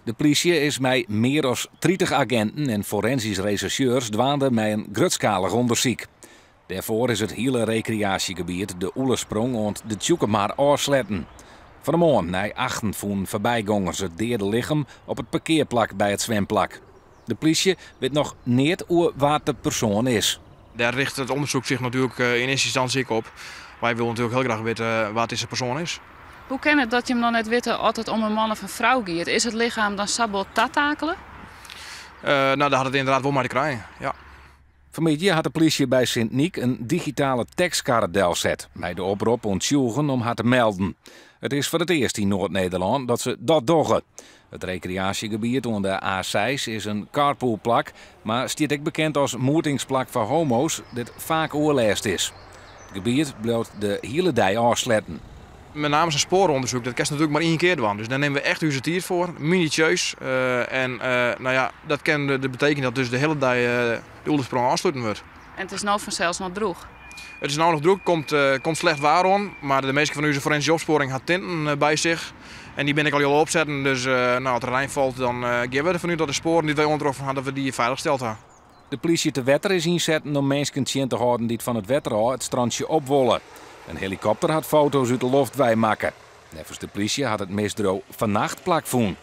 De plysje is mei mear as 30 aginten en forensysk resjersjeurs dwaande mei in grutskalich ûndersyk. Dêrfoar is it hiele rekreaasjegebiet de Oelesprong oant de Tsjûkemar ôfsletten. Fan 'e moarn nei achten fûnen foarbygongers it deade lichem op it parkearplak by it swimplak. De plysje wit noch neat oer wa't de persoan is. Dêr rjochtet it ûndersyk sich natuerlik yn earste ynstânsje ek op. Wy wolle natuerlik hiel graach witte wa't dizze persoan is. Hoe kin it dat jim noch net witte oft it om in man of in frou giet? Is it lichem dan sa bot tatakele? No, dêr hat it ynderdaad wol mei te krijen, ja. Fan 'e middei hat de plysje by Sint Nyk in digitale tekstkarre delset mei de oprop oan tsjûgen om har te melden. It is foar it earst yn Noard-Nederlân dat se dat dogge. It rekreaasjegebiet oan de A6 is in carpoolplak, mar stiet ek bekend as moetingsplak foar homo's, dêr't faak oerlêst is. It gebiet bliuwt de hiele dei ôfsletten. Met name sa'n spoarûndersyk, dat kinst natuerlik mar ien kear dwaan. Dus dêr nimme we echt ús tiid foar, minutieus. En no ja, dat kin de betekenje dat dus de hiele dei de Oelesprong ôfsletten wurdt. En it is no fansels noch drûch. It is no noch drûch, komt slecht waar oan, mar de minsken fan ús forensyske opspoaring ha tinten by sich en dy binne ek al hiel opsetten. Dus no, as der rein falt, dan gean we derfan út dat de spoaren dy't wy oantroffen ha, dat we dy feilich steld ha. De plysje te wetter is ynsetten om minsken tsjin te hâlden dy't fan it wetter ôf it strantsje op wolle. In helikopter hat foto's út de loft wei makke. Neffens de plysje hat it misdriuw fannacht plakfûn.